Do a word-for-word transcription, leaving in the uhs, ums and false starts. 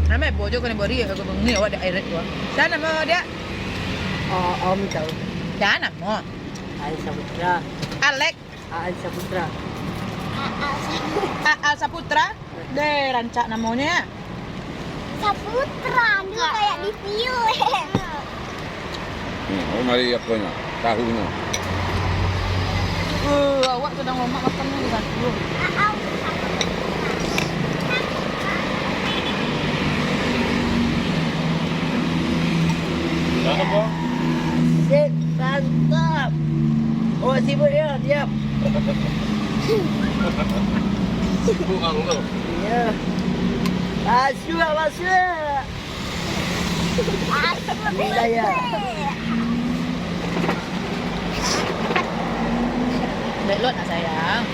Namo bojo kena beri, aku bengi awak dak irit tu. Sia namo dia? Oh, Om tahu. Sia namo? Ai Saputra. Alex. Aan Saputra. Aa Saputra. Aa Saputra? Deh, rancak namonyo. Saputra, tu kayak di Tio. Hmm, oh, mari aponyo, tahunyo. Eh, awak sadang lomak makan ni, kan? Aa Saputra. Sip, mantap. Oh, sibuk ya, siap. Sibuk ang tu. Iya. Masuk, masuk. Masuk. Iya, iya. Belok nak sayang.